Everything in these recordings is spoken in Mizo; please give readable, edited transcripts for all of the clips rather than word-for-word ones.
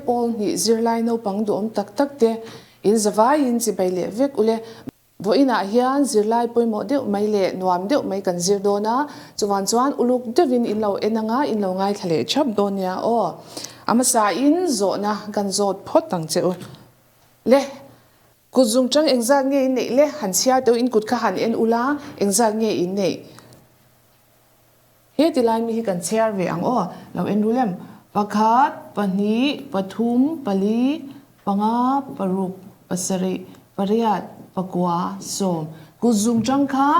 Pawl hnih zirlai naupang duhawm tak tak te in zavaiin chibai leh vek ule. Vawiinah hian zirlai pawimawh deuh mai leh nuam deuh mai kan zir dawn a, chuvang chuan uluk deuhin in lo en anga in lo ngaithla leh thap dawn nia aw. A hmasain zawhna kan zawt phawt ang che u. Le, kut zungchang engzat nge in neih le? Han chhiar teuh in kut kha han en ula engzat nge in neih? He ti lai mi hi kan chhiar ve ang aw, lo en rul em? Pakhat, pahnih, pathum, pali, panga, paruk, pasarih, pariat, pakua, sawm. Kut zungchang kha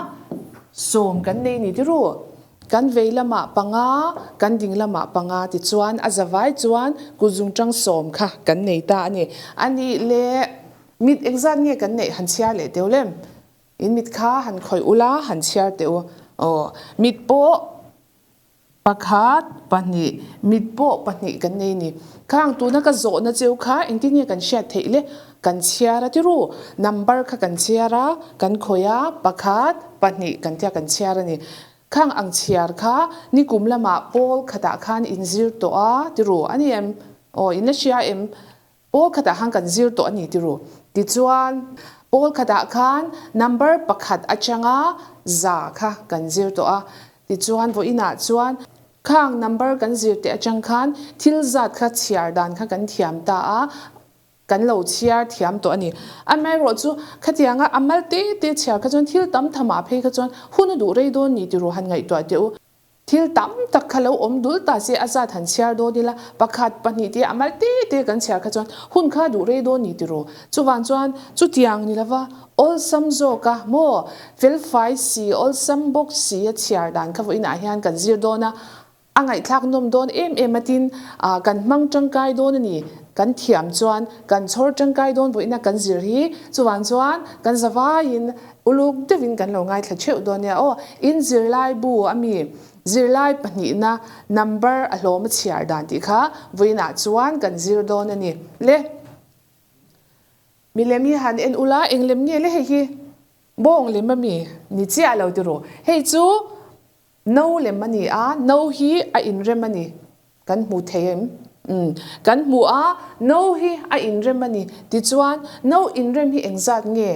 sawm kan nei ni ti ru. Kan vei lamah panga, kan ding lamah panga tichuan a zavai chuan kut zungchang sawm kha kan nei ta a ni. A nih leh mit engzat nge kan neih han chhiar leh teuh lem? In mit kha han khawih ula, han chhiar teh u. Aw, mit pawh pakhat, pahnih, mit pawh pahnih kan nei ni. Khang tuna ka zawhna cheu kha engtin nge kan hriat theih le? Kan chhiar a ti ru. Number kha kan chhiar a, kan khawih a, pakhat, pahnih kan tia kan chhiar a ni. Khang ang chhiar kha nikum lamah pawl khatah khan in zir tawh a ti ru a ni em? Aw, in la hria em? Pawl khatah khan kan zir tawh a ni ti ru. Tichuan, pawl khatah khan number pakhat atanga za kha kan zir tawh a. Tichuan, vawiinah chuan khang number kan zir teh atang khan thil zat kha chhiar dan kha kan thiam ta a, kan lo chhiar thiam tawh a ni. Amaherawh chu khatianga a mal te te chhiar kha chuan thil tam tham ah phei kha chuan hun a duh rei dawn ni ti ru han ngaihtuah teh u. Thil tam tak kha lo awm dul ta se a zat han chhiar dawn ila, pakhat, pahnih tia a mal te te kan chhiar kha chuan hun kha duh rei dawn ni tiraw? Chuvang chuan chutiang ni lova awlsam zawk a maw? Felfai si, awlsam bawk si a chhiar dan kha vawiinah hian kan zir dawn a, a ngaihthlak nawm dawn em em a tin kan hmang tangkai dawn a ni. Kan thiam chuan kan chhawr tangkai dawn vawiina kan zir hi chuvang chuan kan zavaiin Uluk deuhin kan lo ngaithla theuh dawn nia aw. In zirlai bu a mi zirlai pahnihna number a hlawm a chhiar dan tih kha vawiinah chuan kan zir dawn a ni. Le milem hi han en ula eng lem nge le hei hi bawng lem a mi ni chiah lo ti ru. Hei chu no lem a ni a, no hi a inrem a ni. Kan hmu thei em? Umm. Kan hmu a, no hi a inrem a ni. Tichuan no inrem hi engzat nge?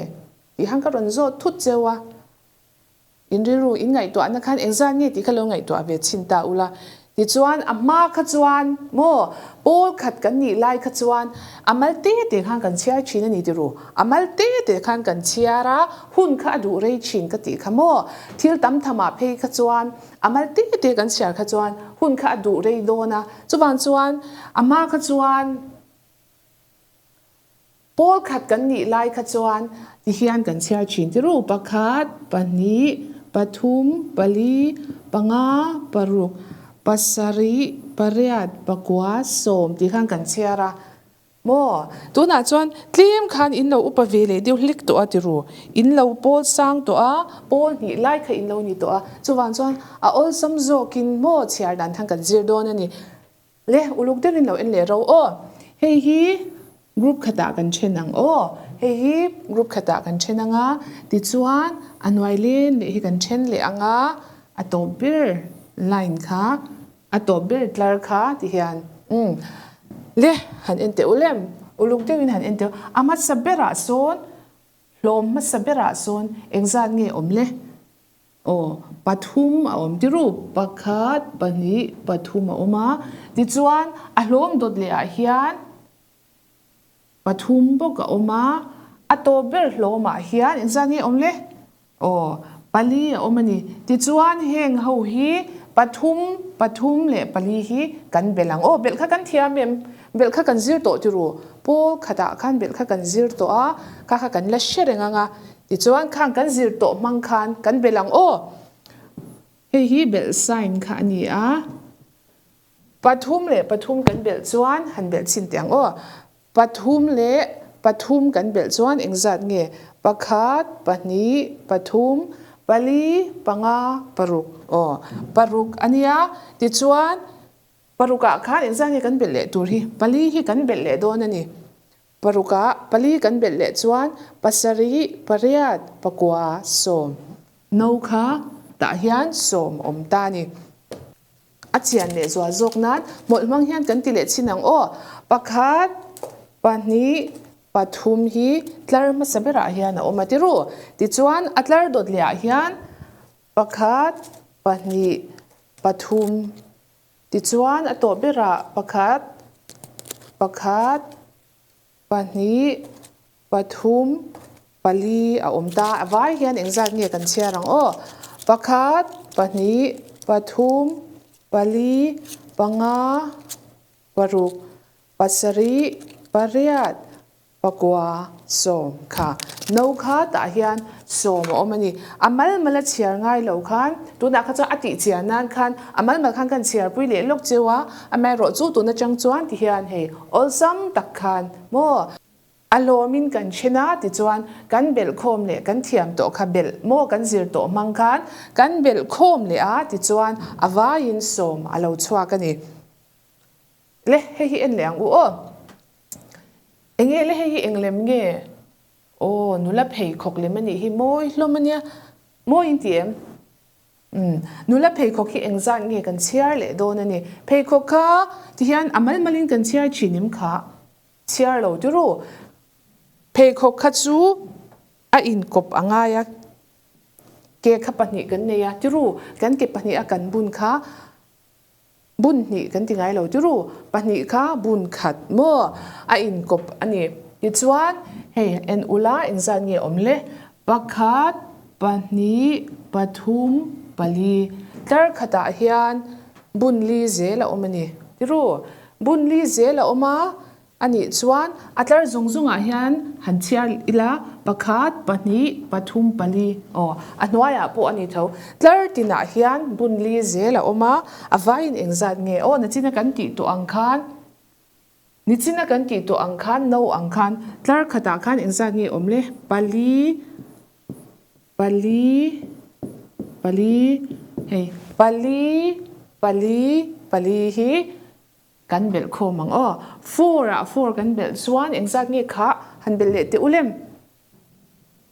Tih khan ka rawn zawt thut cheu a, in rilru in ngaihtuahna khan engzat nge tih kha lo ngaihtuah ve chhin ta ula. Tichuan a hma kha chuan maw pawl khat kan nih lai kha chuan a mal te te khan kan chhiar thin a ni ti ru. A mal te te khan kan chhiar a, hun kha a duh rei thin ka tih kha maw. Thil tam thamah phei kha chuan a mal te te kan chhiar kha chuan hun kha a duh rei dawn a. Chuvang chuan a hma kha chuan. Pawl khat kan nih lai kha chuan ti hian kan chhiar thin ti ru, pakhat, pahnih, pathum, pali, panga, paruk, pasarih, pariat, pakua, sawm tih khan kan chhiar a. Maw? Tunah chuan tlem khan in lo upa ve leh deuh hlek tawh a ti ru. In lo pawl sang tawh a, pawl hnih lai kha in lo ni tawh a. Chuvang chuan a awlsam zawkin maw chhiar dan khan kan zir dawn a ni. Le, uluk deuhin lo en leh ro aw. Hei hi group khatah kan then ang aw. Hei hi group khatah kan then ang a, tichuan a hnuai len leh hi kan then leh ang a, a tawp ber line kha, a tawp ber tlar kha ti hian umm le han en teh ulh em, uluk deuhin han en teh u. A hmasa berah sawn, hlawm hmasa berah sawn engzat nge awm le? Aw, pathum a awm ti ru. Pakhat, pahnih, pathum a awm a. Tichuan, a hlawm dawt leh ah hian pathum bawk a awm a. A tawp ber hlawm ah hian engzat nge awm le? Aw, pali a awm a ni. Tichuan, heng ho hi pathum, pathum leh pali hi kan belh ang. Aw, belh kha kan thiam em? Belh kha kan zir tawh ti ru. Pawl khatah khan belh kha kan zir tawh a, kha kha kan la hre reng ang a. Tichuan khang kan zir tawh hmang khan kan belh ang aw. Hei hi belh sign kha a ni a. Pathum leh pathum kan belh chuan han belh chhin teh ang aw. Pathum leh pathum kan belh chuan engzat nge? Pakhat, pahnih, pathum, pali, panga, paruk. Aw, paruk a nia. Tichuan parukah khan engzat nge kan belh leh tur hi? Pali hi kan belh leh dawn a ni. Parukah pali kan belh leh chuan pasarih, pariat, pakua, sawm. No kha tah hian sawm awm ta a ni. A chian leh zual zawk nan hmawlh hmang hian kan ti leh chhin ang aw. Pakhat, pahnih, pathum hi tlar hmasa berah hian a awm a ti ru. Tichuan a tlar dawt leh ah hian pakhat, pahnih, pathum. Tichuan a tawh berah pakhat, pakhat, Pahnih, pathum, pali a awm ta. A vai hian engzat nge kan chhiar ang aw? Pakhat, pahnih, pathum, pali, panga, paruk, pasarih, pariat, pakua, sawm kha. No kha tah hian Sawm a awm a ni. A mal mal a chhiar ngai lo khan, tunah kha chuan a tih chian nan khan a mal mal khan kan chhiarpui leh lawk cheu a, amaherawh chu tun atang chuan ti hian hei awlsam tak khan maw a lawmin kan then a tichuan kan belh khawm leh kan thiam tawh kha belh maw kan zir tawh hmang khan kan belh khawm leh a tichuan a vaiin sawm a lo chhuak a ni. Le hei hi en leh ang u aw. Enge le hei hi englem nge? Aw, nula pheikhawk lem a nih hi mawi hlawm a nia. Mawi in ti em? Umm, nula pheikhawk hi engzat nge kan chhiar leh dawn a ni. Pheikhawk kha ti hian a mal malin kan chhiar thin em kha? Chhiar lo ti ru. Pheikhawk kha chu a inkawp a ngai a, ke kha pahnih kan nei a ti ru. Kan ke pahnih a kan bun kha Bun hnih kan ti ngai lo ti ru, pahnih kha bun khat maw a inkawp a ni. Tichuan, hei en ula engzat nge awm le? Pakhat, pahnih, pathum, pali. Tlar khatah hian bun li zel a awm a ni ti ru. Bun li zel a awm a, A nih chuan a tlar zung zungah hian han chhiar ila, pakhat, pahnih, pathum, pali, aw, a hnuaiah pawh a ni tho. Tlar tinah hian bun li zel a awm a, a vaiin engzat nge? Aw, nichina kan tih tawh ang khan, nichina kan tih tawh ang khan, no ang khan, tlar khatah khan engzat nge awm le? Pali, pali, pali, hei, pali, pali, pali hi Kan belh khawm ang aw. Four ah four kan belh chuan engzat nge kha han belh leh teh ulem?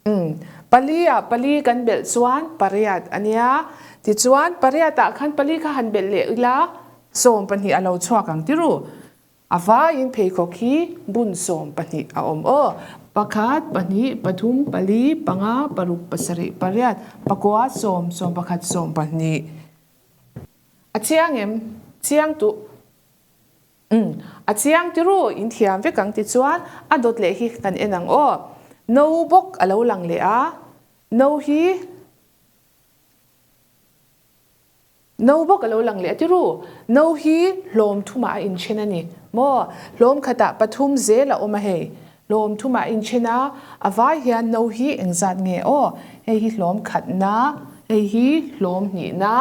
Umm pali ah pali kan belh chuan pariat a nia. Tichuan pariat ah khan pali kha han belh leh ila 12 a lo chhuak ang tiru. A vaiin pheikhawk hi bun 12 a awm aw. Pakhat, pahnih, pathum, pali, panga, paruk, pasarih, pariat, pakua, sawm, sawmpakhat, 12. A chiang em? Chiang tu. Umm, a chiang ti ru, in thiam vek ang ti chuan a dawt leh hi kan en ang aw. No bawk a lo lang leh a, no hi No bawk a lo lang leh a ti ru. No hi hlawm thumah a inthen a ni maw? Hlawm khatah pathum zel a awm a hei. Hlawm thumah a inthen a, a vai hian no hi engzat nge aw? Hei hi hlawm khatna, hei hi hlawm hnihna,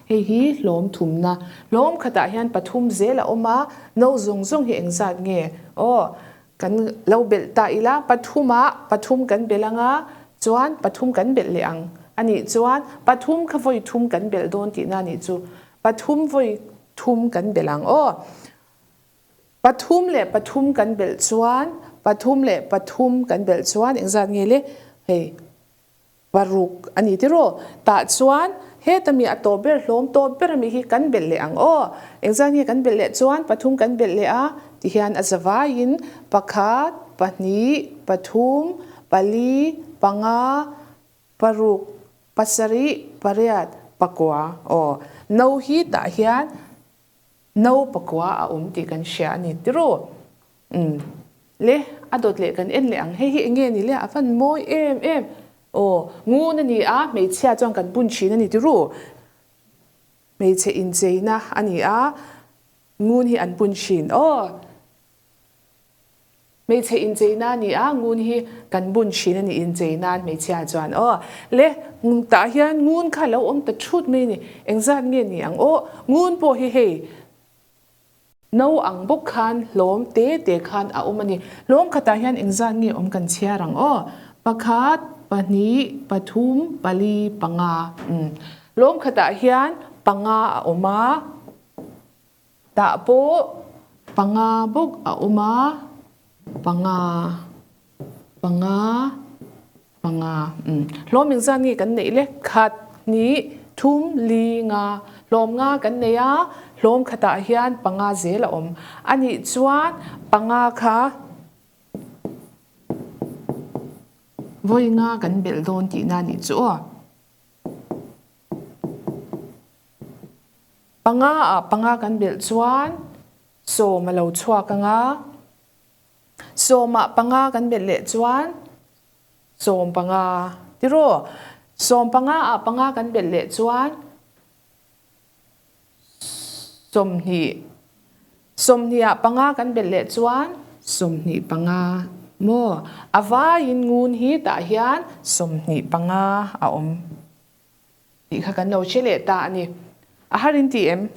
hei hi hlawm thumna. Hlawm khatah hian pathum zel a awm a, no zawng zawng hi engzat nge aw? Kan lo belh ta ila, pathumah pathum kan belh ang a, chuan pathum kan belh leh ang a nih chuan pathum kha vawi thum kan belh dawn tihna a nih chu. Pathum vawi thum kan belh ang aw. Pathum leh pathum kan belh chuan, pathum leh pathum kan belh chuan engzat nge le? Hei, paruk a ni tiraw? Tah chuan heta mi a tawp ber, hlawm tawp ber ami hi kan belh leh ang aw. Engzat nge kan belh leh chuan pathum kan belh leh a, tihian a zavaiin pakhat, pahnih, pathum, pali, panga, paruk, pasarih, pariat, pakua aw. No hi tah hian No pakua a awm tih kan hria a ni tiru. Umm. Le, a dawt leh kan en leh ang. Hei hi enge ni le? A van mawi em em. Aw, ngun a ni a, hmeichhia chuan kan bun thin a ni tiru. Hmeichhe incheina a ni a, ngun hi an bun thin. Aw. Hmeichhe inchei na ni a, ngun hi kan bun thin a ni inchei nan hmeichhia chuan aw. Le tah hian ngun kha lo awm ta thut mai a ni, engzat nge ni ang aw, ngun pawh hi hei no ang bawk khan hlawm te te khan a awm a ni. Hlawm khatah hian engzat nge awm kan chhiar ang aw, pakhat, pahnih, pathum, pali, panga umm hlawm khatah hian panga a awm a. Tah pawh panga bawk a awm a, panga, panga, panga. Umm, hlawm engzat nge kan neih le? Khat, hnih, Thum, li, nga. Hlawm nga kan nei a, hlawm khatah hian panga zel a awm. A nih chuan panga kha vawi nga kan belh dawn tihna a nih chu aw. Panga ah panga kan belh chuan sawm a lo chhuak ang a, sawmah panga kan belh leh chuan 15 tiraw? 15 ah panga kan belh leh chuan 20, 20 ah panga kan belh leh chuan 25 maw? A vaiin ngun hi tah hian 25 a awm tih kha kan lo hre leh ta a ni. A har in ti em?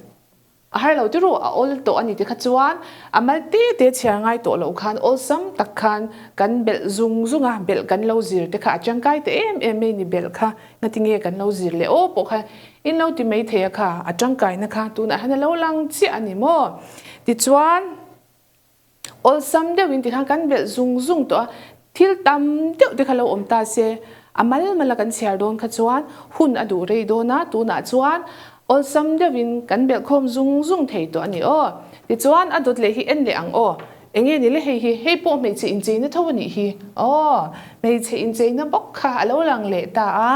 A har lo tiru, a awl tawh a ni ti kha chuan a mal te te chhiar ngai tawh loh khan awlsam tak khan kan belh zung zung a, belh kan lo zir te kha a tangkai ta em em mai ni belh kha ngatinge kan lo zir leh aw pawh kha in lo ti mai thei a kha a tangkaina kha tunah hian a lo lang chiah a ni maw? Tichuan. Awlsam deuhin tikhan kan belh zung zung tawh a, thil tam deuh te kha lo awm ta se, a mal mala kan chhiar dawn kha chuan hun a duh rei dawn a, tunah chuan awlsam deuhin kan belh khawm zung zung thei tawh a ni aw. Tichuan a dawt leh hi en leh ang aw. Enge ni le hei hi, hei pawh hmeichhe incheina tho a nih hi aw. Hmeichhe incheina bawk kha a lo lang leh ta a,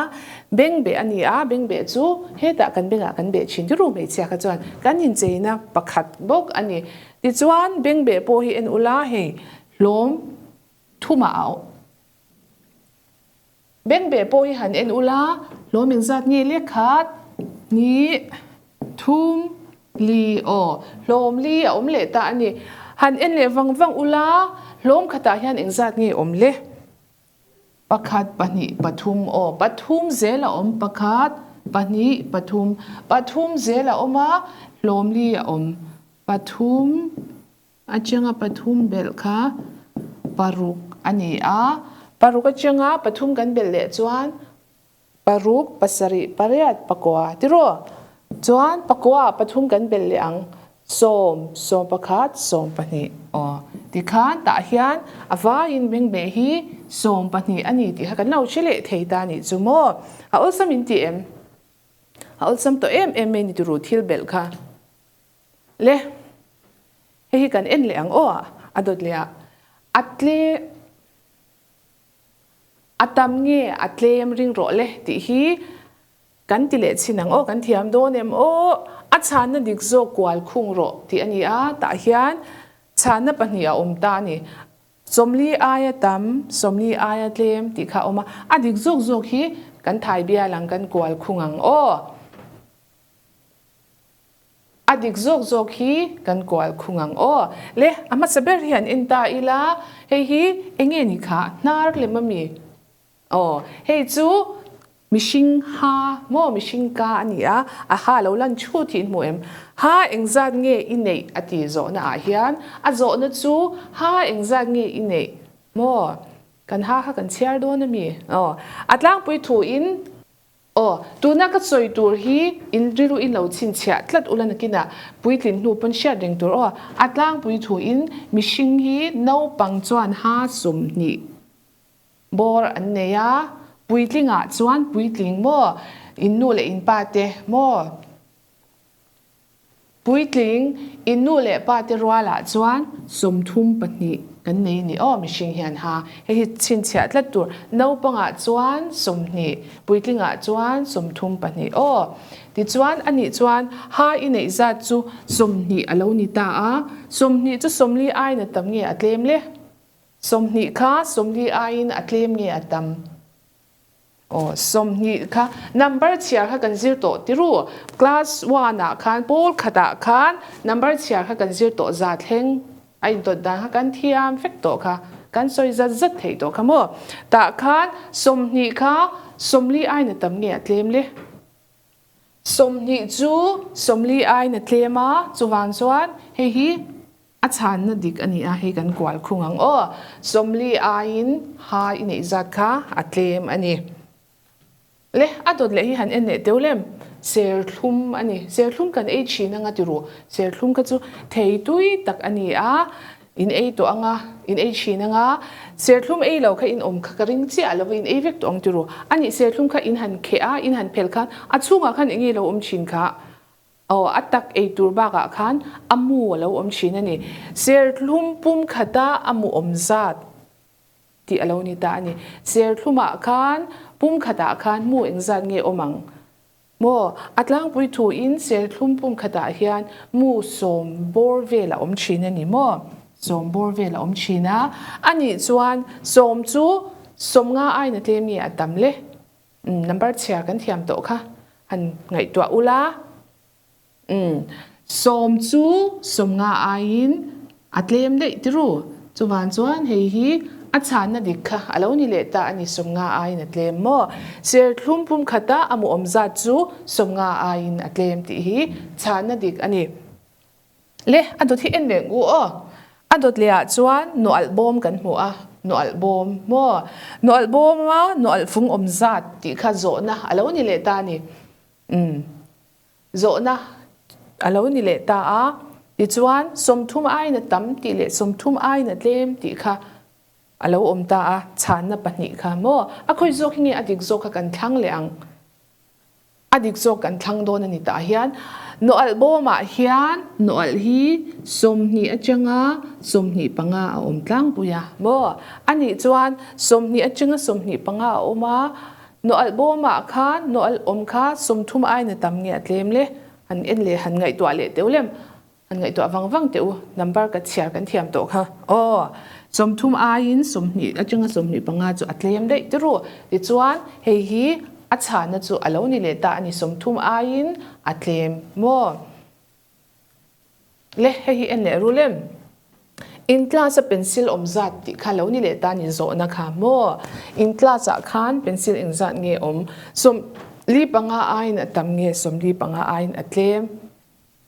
bengbeh a ni a, bengbeh chu hetah kan bengah kan beh thin ru hmeichhia kha chuan kan incheina pakhat bawk a ni. Tichuan, bengbeh pawh hi en ula hei hlawm thumah a awm. Bengbeh pawh hi han en ula hlawm engzat nge le khat, hnih, thum, li aw hlawm li a awm leh ta a ni. Han en leh vang vang ula hlawm khatah hian engzat nge awm le? Pakhat, pahnih, pathum aw pathum zel a awm pakhat, pahnih, pathum, pathum zel a awm a, hlawm li a awm. Pathum atanga pathum belh kha paruk a ni a, paruk atanga pathum kan belh leh chuan Paruk, pasarih, pariat, pakua tiraw? Chuan pakua pathum kan belh leh ang, sawm, 11, 12 aw. Tikhan tah hian a vaiin bengbeh hi 12 a ni tih kha kan lo hre leh thei ta nih chu maw? A awlsam in ti em? A awlsam tawh em em mai ni turu thil belh kha. Le, hei hi kan en leh ang aw a dawt leh ah a tle. A tam nge a tlem ring rawh le tih hi kan ti leh chhin ang aw, kan thiam dawn em aw, a chhanna dik zawk kual khung rawh tih a ni a, tah hian chhanna pahnih a awm ta a ni. 40 aia tam, 40 aia tlem tih kha a awm a, a dik zawk zawk hi kan thai bial ang kan kual khung ang aw. A dik zawk zawk hi kan kual khung ang aw. Le, a hmasa ber hi han en ta ila, hei hi eng nge ni kha? Hnar lem a mi? Aw, hei chu mihring ha maw mihring ka a ni a, a ha lo lan chhut hi in hmu em? Ha engzat nge i neih a ti zawhna ah hian a zawhna chu ha engzat nge i neih maw? Kan ha kha kan chhiar dawn a mi? Aw, a tlangpui thu in. Aw, tuna ka sawi tur hi in rilru in lo chhinchhiah tlat ula nakinah puitlin hnu pawn hriat reng tur aw. A tlangpui thu in mihring hi naupang chuan ha 20 bawr an nei a, puitlingah chuan puitling maw in nu leh in pa te maw? Puitling, in nu leh pa te rualah chuan 32 kan nei ni aw mihring hian ha hei hi chhinchhiah tlat tur naupangah chuan 20 puitlingah chuan 32 aw tichuan anih chuan ha i neih zat chu 20 a lo ni ta a 20 chu 40 aiin a tam nge a tlem le 20 kha 40 aiin a tlem nge a tam. Aw, 20 kha number chhiar kha kan zir tawh tiru. Class one ah khan pawl khatah khan number chhiar kha kan zir tawh za thleng a intawt dan kha kan thiam vek tawh kha kan sawi zat zat theih tawh kha maw. Tah khan 20 kha 40 aiin a tam nge a tlem le? 20 chu 40 aiin a tlem a, chuvang chuan hei hi A chhanna dik a ni a, hei kan kual khung ang aw. 40 aiin ha i neih zat kha a tlem a ni. Le, a dawt leh hi han en leh teuh lem. Serthlum a ni. Serthlum kan ei thin anga ti ru. Serthlum kha chu thei tui tak a ni a. In ei tawh anga, in ei thin anga, serthlum ei lo kha in awm kha ka ring chiah lo va, in ei vek tawh ang tiru. A nih serthlum kha in han kheh a, in han phel khan a chhungah khan eng nge lo awm thin kha? Aw, a tak ei tur bakah khan a mu a lo awm thin a ni. Serthlum pum khata a mu awm zat tih a lo ni ta a ni. Serthlumah khan pum khatah khan mu engzat nge awm ang? Maw, a tlangpui thuin serthlum pum khatah hian mu sawm bawr vel a awm thin a ni maw? Sawm bawr vel a awm thin a, a nih chuan sawm chu sawmnga aiin a tlem nge a tam le? Umm, number chhiar kan thiam tawh kha han ngaihtuah ula. Umm, sawm chu sawmnga aiin a tlem daih tiru. Chuvang chuan hei hi a chhanna dik kha a lo ni leh ta a ni, sawmnga aiin a tlem maw? Serthlum pum khata a mu awm zat chu sawmnga aiin a tlem tih hi chhanna dik a ni. Le, a dawt hi en leh ngu aw. A dawt leh ah chuan nawalh bawm kan hmu a, nawalh bawm maw? Nawalh bawma nawalh fung awm zat tih kha zawhna a lo ni leh ta a ni. Umm. Zawhna a lo ni leh ta a, tichuan 30 aiin a tam tih leh 30 aiin a tlem tih kha a lo awm ta a, chhanna pahnih kha maw? A khawi zawk hi nge a dik zawk kha kan thlang leh ang? A dik zawk kan thlang dawn a ni tah hian nawalh bawmah hian nawalh hi 20 atanga 25 a awm tlangpui a maw? A nih chuan 20 atanga 25 a awm a, Nawalh bawmah khan nawalh awm kha 30 aiin a tam nge a tlem le? Han en leh han ngaihtuah leh teuh lem. Han ngaihtuah vang vang teh u, number ka chhiar kan thiam tawh kha. Aw, 30 aiin 20 atanga 25 chu a tlem daih ti ru. Tichuan, hei hi a chhana chu a lo ni leh ta a ni, 30 aiin a tlem maw? Le, hei hi en leh ru lem. In class a pencil awm zat tih kha lo ni leh ta ni zawhna kha maw? In class ah khan pencil engzat nge awm? 45 aiin a tam nge 45 aiin a tlem?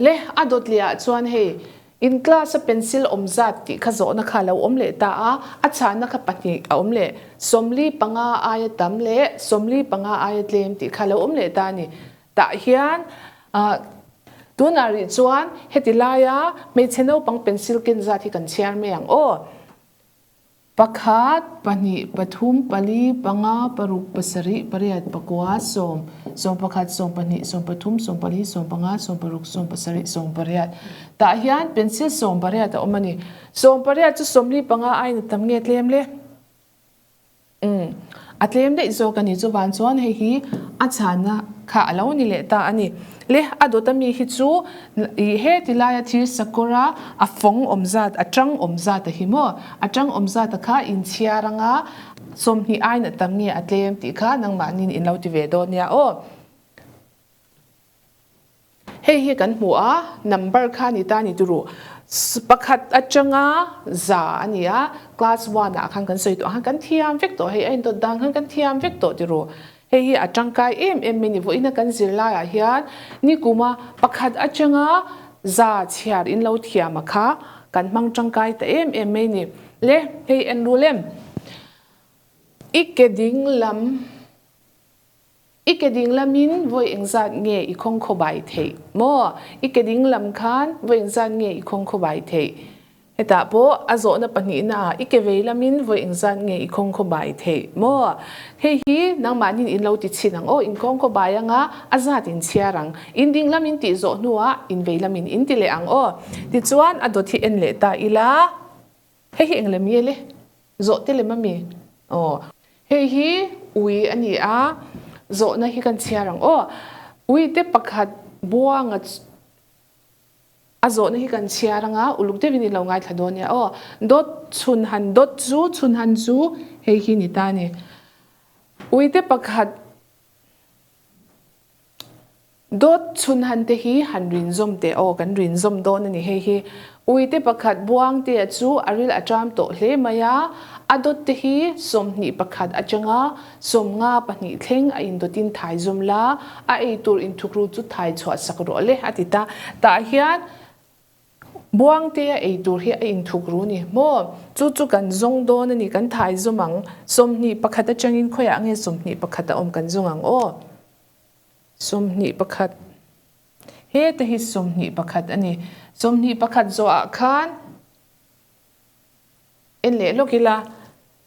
Le, a dawt leh ah chuan hei in class a pencil awm zat tih kha zawhna kha lo awm leh ta a, a chhanna kha pahnih a awm leh. 45 aia tam leh 45 aia tlem tih kha lo awm leh ta a ni. Tah hian tunah rih chuan heti laia hmeichhe naupang pencil ken zat hi kan chhiar mai ang aw. Pakhat, pahnih, pathum, pali, panga, paruk, pasarih, pariat, pakua, sawm, sawmpakhat, sawmpahnih, sawmpathum, sawmpali, sawmpanga, sawmparuk, sawmpasarih, sawmpariat. Tah hian pencil sawmpariat a awm a ni. Sawmpariat chu 45 aiin a tam nge tlem le? Umm, a tlem daih zawk a ni. Chuvan chuan hei hi a chhanna kha a lo ni leh ta a ni. Le, a dawt ami hi chu ih heti laia thir sakawr a a fawng awm zat, a tang awm zat a hi maw? A tang awm zat a kha inchhiar anga 20 aiin a tam nge a tlem tih kha nangmahniin in lo ti ve dawn nia aw. Hei hi kan hmu a, number kha ni ta ni turu pakhat atanga za a ni a, class one ah khan kan sawi tawh ang khan kan thiam vek tawh hei a indawt dan khan kan thiam vek tawh turu. Hei hi a tangkai em em mai ni vawiin a kan zirlai ah hian nikuma pakhat atanga za chhiar in lo thiam a kha kan hmang tangkai ta em em mai ni. Le hei en rul em? I ke ding lam. I ke ding lamin vawi engzat nge i khawng khaw bai theih maw? I ke ding lam khan vawi engzat nge i khawng khaw bai theih? Hetah pawh a zawhna pahnihna ah i ke vei lamin vawi engzat nge i khawng khaw bai theih maw? Hei hi nangmahnin in lo ti chhin ang aw, in khawng khaw bai anga a zat in chhiar ang. In ding lam in tih zawh hnuah in vei lamin in ti leh ang aw. Tichuan a dawt hi en leh ta ila. Hei hi eng lem nge le? Zawh te lem ami? Aw. Hei hi ui a ni a, zawhna hi kan chhiar ang aw. Ui te pakhat buanga a zawhna hi kan chhiar ang a, uluk deuhin i lo ngaithla dawn nia aw. Dawt chhun han dawt chu chhun han chu hei hi ni ta a ni. Ui te pakhat Dawt chhun han te hi han rin zawm teh aw, kan rin zawm dawn a ni hei hi. Uite pakhat Buangtea chu a ril a ṭam tawh hle mai a, a dawt te hi 21 atanga 52 thleng a indawtin thai zawm la, a ei tur inthukru chu thai chhuah sak rawh le a ti ta. Tah hian Buangtea ei tur hi a inthukru ni maw? Chu chu kan zawng dawn a ni, kan thai zawm ang. 21 atangin khawiah nge 21 a awm kan zawng ang aw. 21. Heta hi 21 a ni. 21 zawhah khan En leh lawk ila,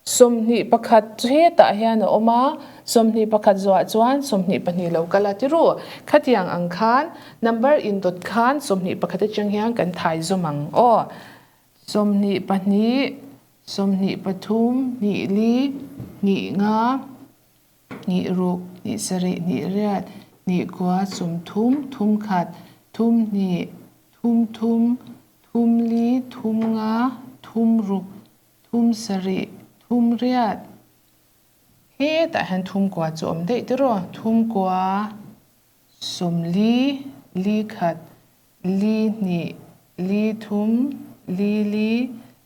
21 chu hetah hian a awm a, 21 zuah chuan 22 lo kal a ti ru. Khatiang ang khan number indawt khan 21 atang hian kan thai zawm ang aw. 22, 23, hnih li, hnih nga, hnih ruk, hnih sarih, hnih riat, hnih kua, 30, thum khat, thum hnih, thum thum, thum li, thum nga, thum ruk, thum sarih, thum riat. Hetah hian thum kua chu awm daih tiraw? Thum kua, 40, li khat, li hnih, li thum, li li,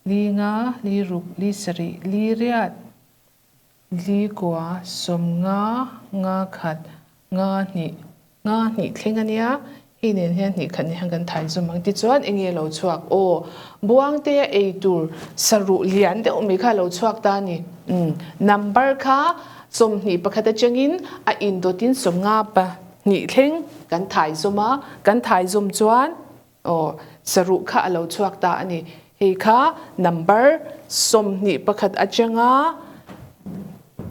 li nga, li ruk, li sarih, li riat. Li kua, 50, nga khat, nga hnih, nga hnih thleng a nia, hei nen hian hnih khat nen hian kan thai zum ang. Tichuan eng nge lo chhuak? Aw, Buangtea ei tur saruh lian deuh mai kha a lo chhuak ta a ni. Umm, number kha 21 atangin a indawtin 52 thleng kan thai zum a, kan thai zum chuan Aw, saruh kha a lo chhuak ta a ni. Hei kha number 21 atanga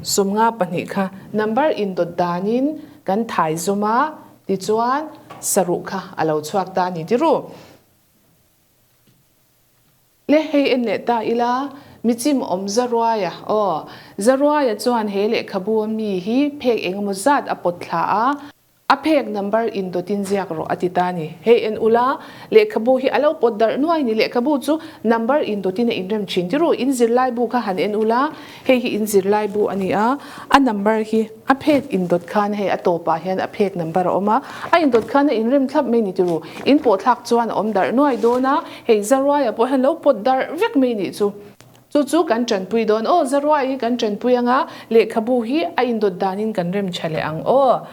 52 kha number indawt danin kan thai zawm a, tichuan saruh kha a lo chhuak ta a ni ti ru. Le hei en leh ta ila, michim awm Zaruaia, aw, Zaruaia chuan he lehkhabu a mi hi phek engemaw zat a pawt thla a, A phek number in dawtin ziak rawh a ti ta ni. Hei en ula, lehkhabu hi a lo pawt darh nuai ni. Lehkhabu chu number in dawtin a inrem thin. Ti ru, in zirlaibu kha han en ula, hei hi in zirlaibu a ni a, a number hi a phek in dawt khan hei a tawpah hian a phek number a awm a, a in dawt khan a inrem thlap mai ni ti ru. In pawh thlak chuan a awm darh nuai dawn a, hei Zaruaia pawh hian lo pawt darh vek mai nih chu. Chu chu kan tanpui dawn aw, Zaruai hi kan tanpui anga lehkhabu hi a indawt danin kan rem tha leh ang aw.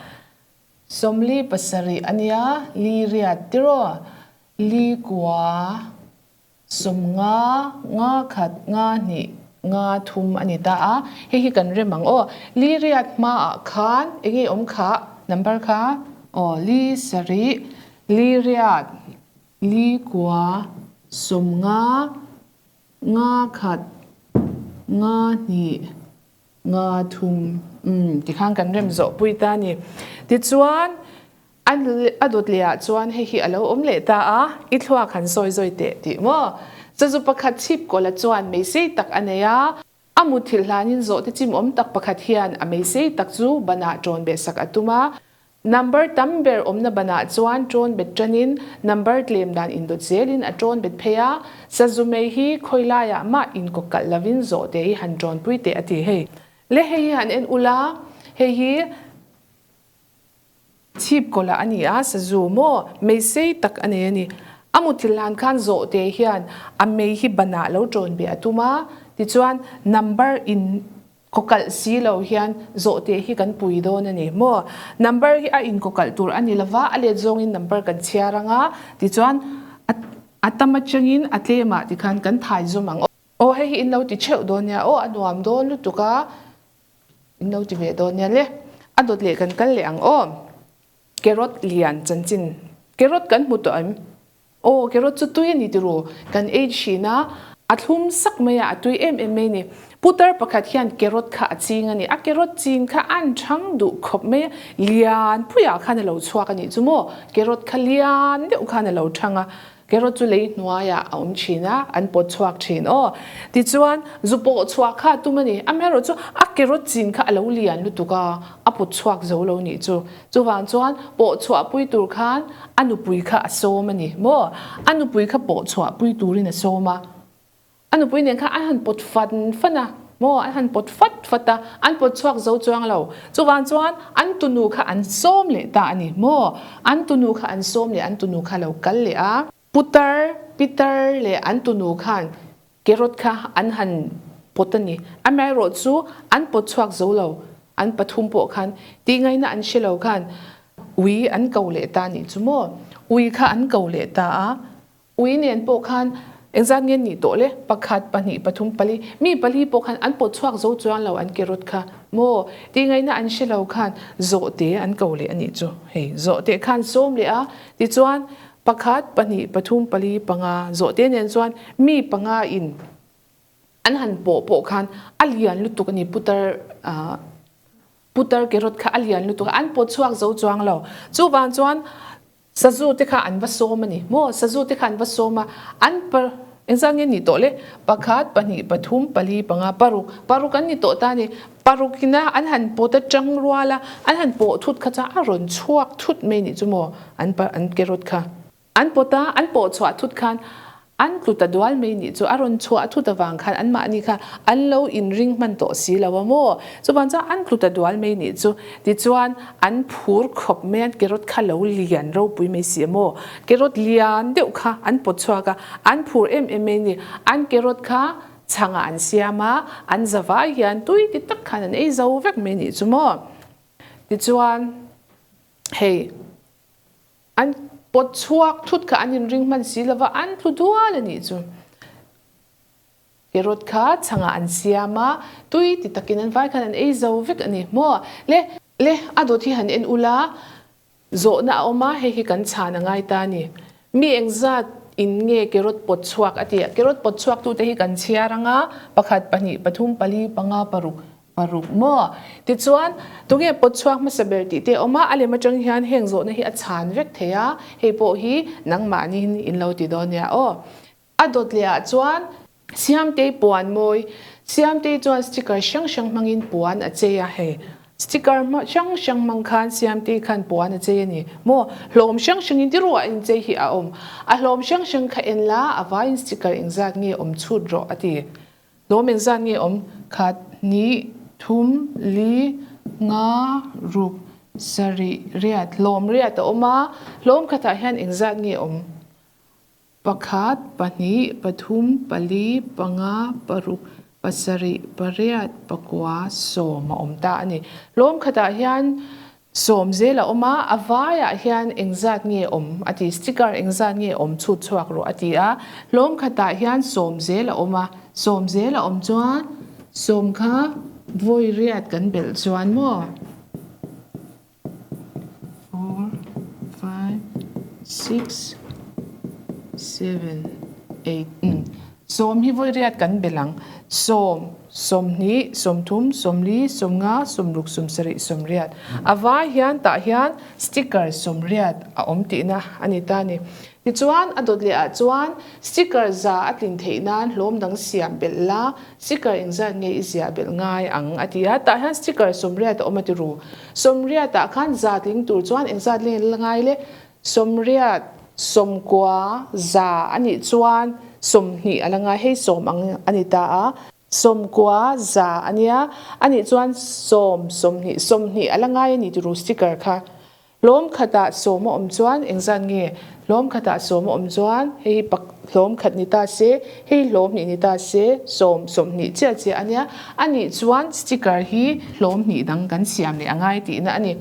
47 a nia, li riat tiraw, li kua, 50, nga khat, nga hnih, nga thum a ni ta a, hei hi kan rem ang aw. Li riat hmaah khan eng nge awm khah, number kha, aw li sarih, li riat, li kua, 50, Nga khat, nga hnih, nga thum, umm tikhan kan rem zawh pui ta a ni. Tichuan, a a dawt leh ah chuan hei hi a lo awm leh ta a, i thluak han sawi zawi teh tih maw? Sazu pakhat chhip kawla chuan meisei tak a nei a, a muthilh hlanin zawhte chim awm tak pakhat hian a meisei tak chu banah ṭawn beh sak a tum a, Number tam ber awmna banah chuan ṭawn bet ṭanin number tlem dan indawt zelin a ṭawn bet phei a, sazu mei hi khawi laiah mah inkawk kalh lovin zawhte hi han ṭawnpui teh a ti hei. Le hei hi han en ula, hei hi chhip kawlah a ni a, sazu maw mei sei tak a nei a ni. A muthilh hlan khan zawhte hian a mei hi banah lo ṭawn beh a tum a, tichuan number in Kawkalh si lo hian zawhte hi kan pui dawn a ni maw? Number hi a inkawkalh tur a ni lova, a let zawngin number kan chhiar ang a, tichuan a tam atangin a tlemah tikhan kan thai zawm ang. Aw hei hi in lo ti theuh dawn nia, aw a nuam dawn lutuk a, in lo ti ve dawn nia le. A dawt leh kan kal leh ang aw. Carrot lian chanchin, carrot kan hmu tawh em? Aw, carrot chu tui a ni tiru, kan ei thin a, a thlum sak mai a, a tui em em mai a ni. Putar pakhat hian carrot kha a ching a ni, a carrot chin kha an chhang duh khawp mai a, lian puiah khan a lo chhuak a nih chu maw, carrot kha lian deuh khan a lo chhang a, carrot chu lei hnuaiah a awm thin a, an pawt chhuak thin aw. Tichuan, zu pawh chhuah kha a tum a ni, amaherawhchu a carrot chin kha a lo lian lutuk a, a pawt chhuak zo lo nih chu. Chuvang chuan pawh chhuahpui tur khan a nupui kha a sawm a ni maw? A nupui kha pawh chhuahpui turin a sawm a. A nupui nen khan an han pawt fan fan a maw? An han pawt fat fat a, an pawt chhuak zo chuang lo. Chuvang chuan an tunu kha an sawm leh ta a ni maw? An tunu kha an sawm leh an tunu kha lo kal leh a. Putar, pitar leh an tunu khan carrot kha an han pawt a ni. Amaherawh chu an pawt chhuak zo lo, an pathum pawh khan tihngaihna an hre lo khan ui an ko leh ta nih chu maw? Ui kha an ko leh ta a, ui nen pawh khan engzat nge nih tawh le? Pakhat, pahnih, pathum, pali, mi pali pawh khan an pawt chhuak zo chuang lo an carrot kha maw? Tihngaihna an hre lo khan zawhte an ko leh a nih chu. Hei zawhte khan sawm leh a, tichuan Pakhat, pahnih, pathum, pali, panga, zawhte nen chuan mi panga in An han pawh pawh khan a lian lutuk a ni putar ah putar carrot kha a lian lutuk a an pawt chhuak zo chuang lo. Chuvang chuan sazu te kha an va sawm a ni maw sazu te kha an va sawm a an par engzat nge nih tawh le pakhat pahnih pathum pali panga paruk paruk an ni tawh ta a ni paruk ina an han pawt a tang rual a an han pawh thut kha chuan a rawn chhuak thut mai nih chu maw an par an carrot kha. An pawt a, an pawh chhuah thut khan an tlu ta dual mai nih chu a rawn chhuah thut avang khan anmahni kha an lo inring hman tawh si lo a maw? Chuvang chuan an tlu ta dual mai nih chu tichuan an phur khawp mai a, carrot kha lo lian ropui mai si a maw? Carrot lian deuh kha an pawt chhuak a, an phur em em mai ni. An carrot kha chhangah an siam a, an za vai hian tui ti tak khan an ei zo vek mai nih chu maw? Tichuan hei. An pawt chhuak thut kha an inring hman si lova, an tlu dual a nih chu. Carrot kha chhangah an siam a, tui ti takin an vai khan an ei zo vek a ni maw? Le, le, a dawt hi han en ula, zawhna a awm a, hei hi kan chhan a ngai ta a ni. Mi engzat in nge carrot pawt chhuak a ti a, carrot pawt chhuak tute hi kan chhiar ang a, pakhat, pahnih, pathum, pali, panga, paruk, Paruk maw? Tichuan, tunge pawt chhuak hmasa ber tih te a awm a, a lem atang hian heng zawhna hi a chhan vek thei a, hei pawh hi nangmahniin in lo ti dawn nia aw. A dawt leh ah chuan Siamtei puan mawi, Siamtei chuan sticker hrang hrang hmangin puan a chei a, hei sticker hrang hrang hmang khan Siamtei khan puan a chei a ni maw? Hlawm hrang hrangin tiruah in chei hi a awm, a hlawm hrang hrang kha en la, a vaiin sticker engzat nge awm chhut rawh a ti. Lawm engzat nge awm? Khat, hnih, thum, li, nga, ruk, sarih, riat. Hlawm riat a awm a, hlawm khatah hian engzat nge awm? Pakhat, pahnih, pathum, pali, panga, paruk, pasarih, pariat, pakua, sawm a awm ta a ni. Hlawm khatah hian Sawm zel a awm a, a vaiah hian engzat nge awm a ti, sticker engzat nge awm chhut chhuak rawh a ti a, hlawm khatah hian sawm zel a awm a, sawm zel a awm chuan sawm kha vawi riat kan belh chuan maw four, five, six, seven, eight, umm Sawm hi vawi riat kan belh ang. Sawm, sawmhnih, sawmthum, sawmli, sawmnga, sawmruk, sawmsarih, sawmriat. A vai hian tah hian sticker sawmriat a awm tihna a ni ta a ni. Tichuan, a dawt leh ah chuan sticker za a tlin theih nan hlawm dang siam belh la, sticker engzat nge i ziah belh ngai ang a ti a. Tah hian sticker sawmriat a awm a ti ru. Sawmriat ah khan za tling tur chuan engzat leng la ngai le? Sawmriat, sawmkua, za a nih chuan 20 a la ngai, hei sawm ang a ni ta a. Sawmkua, za a nia, a nih chuan sawm, 20, 20 a la ngai a ni ti ru sticker kha. Hlawm khatah sawm a awm chuan engzat nge? Hlawm khatah sawm a awm chuan hei hi pak hlawm khat ni ta se, hei hlawm hnih ni ta se, sawm, 20 chiah chiah a nia. A nih chuan sticker hi hlawm hnih dang kan siam leh a ngai tihna a ni.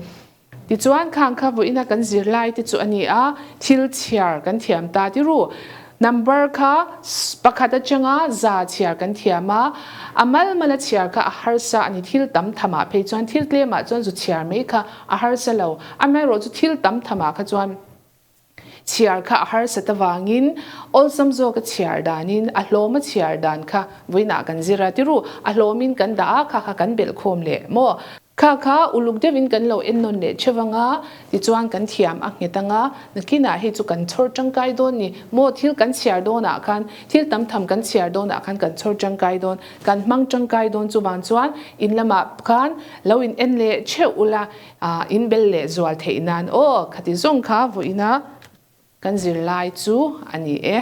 Tichuan, khang kha vawiina kan zirlai te chu a ni a, thil chhiar kan thiam ta ti ru. Number kha pakhat atanga za chhiar kan thiam a, a mal mala chhiar kha a harsa a ni. Thil tam thamah phei chuan thil tlemah chuan zu chhiar mai kha a harsa lo. Amaherawhchu thil tam thamah kha chuan Chhiar kha a harsat avangin awlsam zawka chhiar danin a hlawma chhiar dan kha vawiinah kan zir a, tiru a hlawmin kan dah a, kha kha kan belh khawm leh maw? Kha kha uluk deuhin kan lo ennawn leh theuh anga, tichuan kan thiam a nghet anga, nakinah hei chu kan chhawr tangkai dawn ni maw? Thil kan chhiar dawnah khan, thil tam tham kan chhiar dawnah khan kan chhawr tangkai dawn, kan hmang tangkai dawn chuvang chuan in lamah khan lo in en leh theuh ula, A in bel leh zual theih nan aw khati zawng kha vawiina kan zirlai chu a ni e.